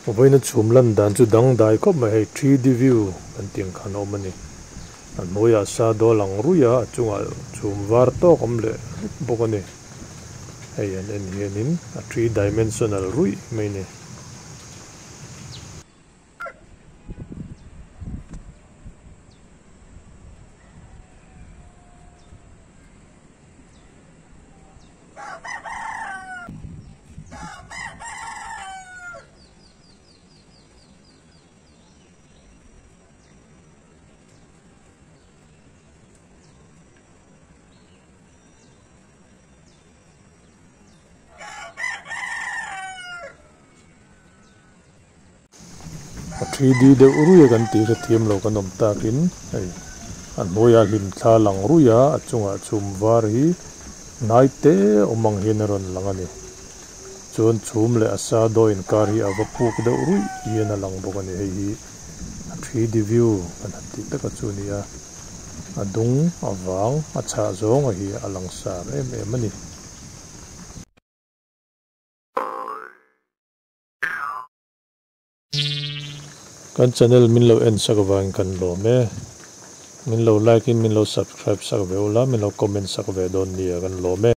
Vawiina chhum lan dan chu dangdai khawp mai hei 3D view kan tih ang khan a awm a ni a hnuaiah sa dawl ang ruih a a chungah chhum var tawk awm leh hlek bawk a ni hei an en hianin a three dimensional ruih mai a ni. A 3D deuh ruih a kan tih hrethiam lo kan awm takin hei a hnuaiah hlim thla lang ruih a a chungah chhum var hi hnai te awm ang hian a rawn lang a ni. Chuan chhum leh a sa dawi inkar hi a va puk deuh ruih hian a lang bawk a ni. Hei hi a 3D view kan han tih taka chu a ni a, a dung a vang a chhah zawng a hi a lang sar em em a ni. Kan channel min lo en sak avangin kan lawm e. Min lo like in min lo subscribe sak ve ula, min lo comment sak ve dawn nia kan lawm e.